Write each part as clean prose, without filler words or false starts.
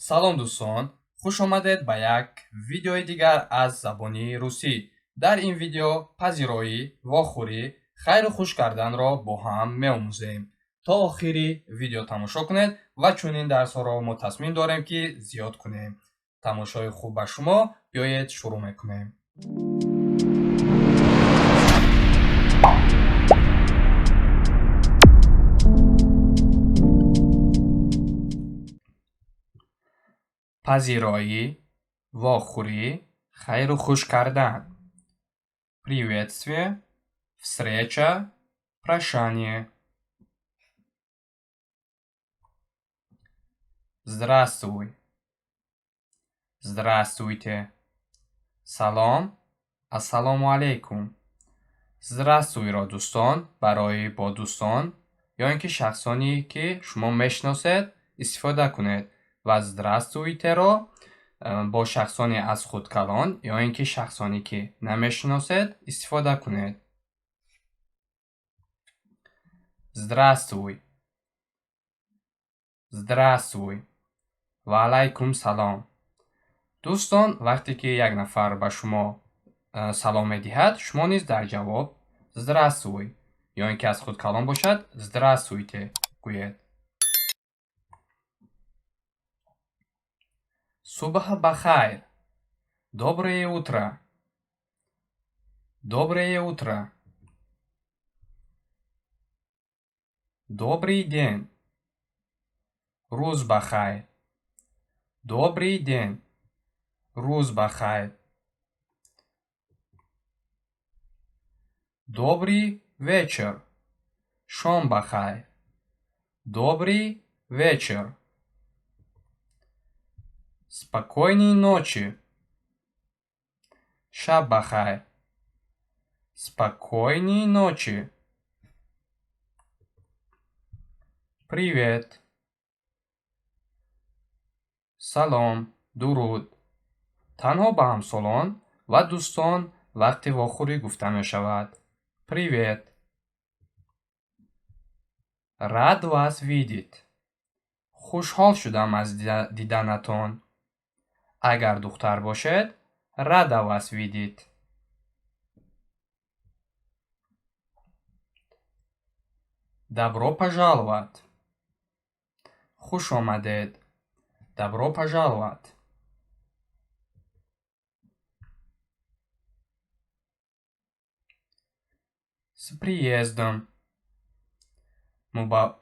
Салом, дӯстон, хуш омадед ба як видеои дигар аз забони русӣ. Дар ин видео пазироӣ, вохӯрӣ, хайру хуш карданро бо ҳам меомӯзем. То охири видео тамошо кунед ва чунин дарсҳоро мо тасмим дорем, ки зиёд кунем. Тамошои хуб ба шумо. Биёед, шурӯъ мекунем. Пазироӣ, вохӯрӣ, хайру хуш кардан. Приветствие, встреча, прощание. Здравствуй. Здравствуйте. Салом. Ассалому алайкум. Здравствуй-ро, дӯстон, барои бо дӯстон ё ин ки шахсоне, ки шумо мешиносед, истифода кунед ва здравствуйте-ро бо шахсоне аз худ калон ё ин ки шахсоне, ки намешиносед, истифода кунед. Здравствуй. Здравствуй. Ва алайкум салом. Дӯстон, вақте ки як нафар ба шумо салом медиҳад, шумо низ дар ҷавоб здравствуй ё ин ки аз худ калон бошад, здравствуйте гӯед. Субҳ ба хайр. Доброе утро. Доброе утро. Добрый день. Рӯз ба хайр. Добрый день. Рӯз ба хайр. Добрый вечер. Шом ба хайр. Добрый вечер. Спокойной ночи. Шаб ба хайр. Спокойной ночи. Привет. Салом, дуруд. Танҳо ба ҳамсолон ва дӯстон вақти вохӯрӣ гуфта мешавад. Привет. Рад вас видеть. Хушҳол шудам аз диданатон. Агар духтар бошед, рада вас видеть. Добро пожаловать. Хуш омадед. Добро пожаловать. С приездом.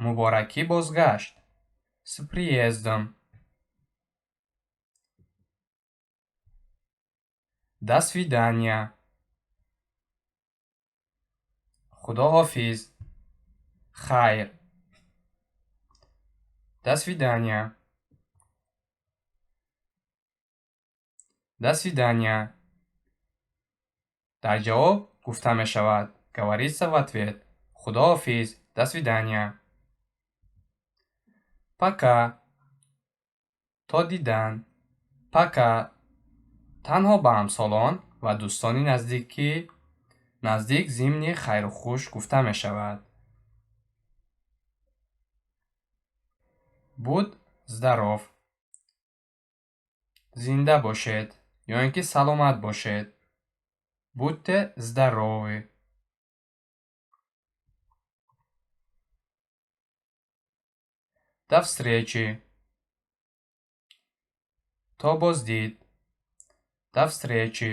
Муборакӣ бозгашт. С приездом. До свидания. Худоҳофиз. Хайр. До свидания. До свидания. Дар ҷавоб гуфта мешавад. Говорится в ответ. Худоҳофиз. До свидания. Пока. То дидан. Пока. Танҳо ба ҳамсолон ва дӯстони наздик зимни хайру хуш гуфта мешавад. Будь здоров. Зинда бошед ё ин ки саломат бошед. Будьте здоровы. До встречи. То боздид. До встречи.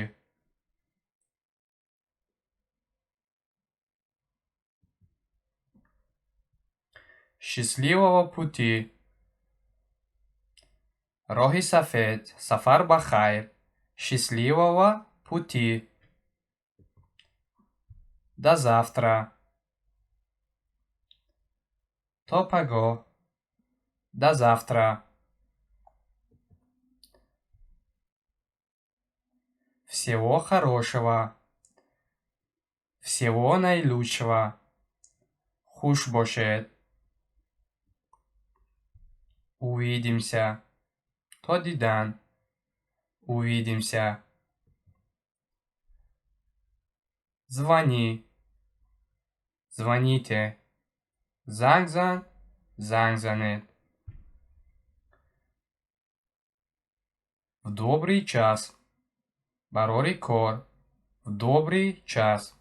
Счастливого пути. Роҳи сафед, сафар ба хайр. Счастливого пути. До завтра. То пагоҳ. До завтра. Всего хорошего. Всего наилучшего. Хуш бошед. Увидимся. То дидан. Увидимся. Звони. Звоните. Занг зан. Занг занед. Добрый час. Барори кор. В добрый час.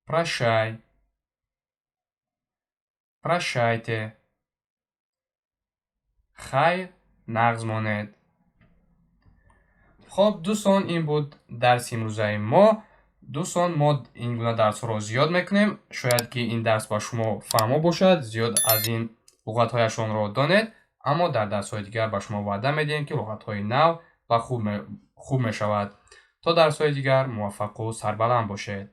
Прощай. Прощайте. Хайр, нағз монед. Хоб, дӯстон, ин буд дарси имрӯзаи мо. Дӯстон, мо ин гуна дарсҳоро зиёд мекунем. Шояд ки ин дарс ба шумо фаҳмо бошад, зиёд аз ин луғатҳояшонро донед, аммо дар дарсҳои дигар ба шумо ваъда медиҳем, ки луғатҳои нав ва хуб мешавад. То дарсҳои дигар муваффақу сарбаланд бошед.